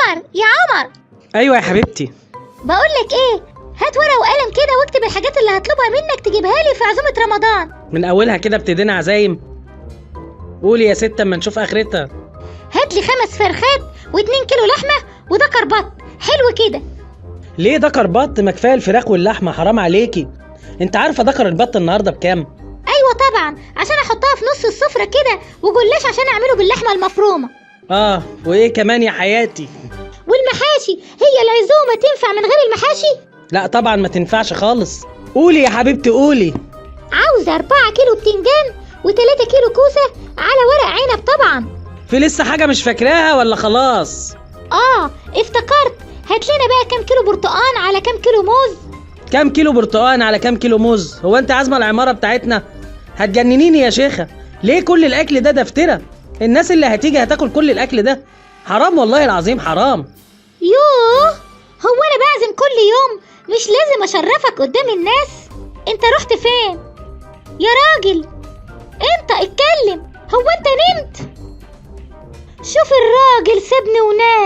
عمر، يا عمر. ايوه يا حبيبتي. بقول لك ايه، هات ورقة وقلم كده واكتب الحاجات اللي هطلبها منك تجيبها لي في عزومة رمضان. من اولها كده ابتدينا عزايم. قولي يا ست اما نشوف اخرتها. هات لي 5 فرخات و2 كيلو لحمه وده كربط حلو كده. ليه ده كربط؟ ما كفاية الفراخ واللحمة، حرام عليكي. انت عارفه دكر البط النهارده بكام؟ ايوه طبعا، عشان احطها في نص السفرة كده، وجلاش عشان اعمله باللحمه المفرومه. وايه كمان يا حياتي؟ والمحاشي، هي العزومة تنفع من غير المحاشي؟ لا طبعا ما تنفعش خالص. قولي يا حبيبتي قولي. عاوزه 4 كيلو بتنجان و3 كيلو كوسة على ورق عنب طبعا. في لسه حاجة مش فاكراها ولا خلاص؟ افتكرت، هات لنا بقى كام كيلو برتقان على كام كيلو موز. كام كيلو برتقان على كام كيلو موز؟ هو انت عازمة العمارة بتاعتنا؟ هتجننيني يا شيخه. ليه كل الاكل ده؟ دفتره الناس اللي هتيجي هتاكل كل الاكل ده، حرام والله العظيم حرام. يوه، هو انا بعزم كل يوم؟ مش لازم اشرفك قدام الناس. انت رحت فين يا راجل؟ انت اتكلم، هو انت نمت؟ شوف الراجل سابني ونام.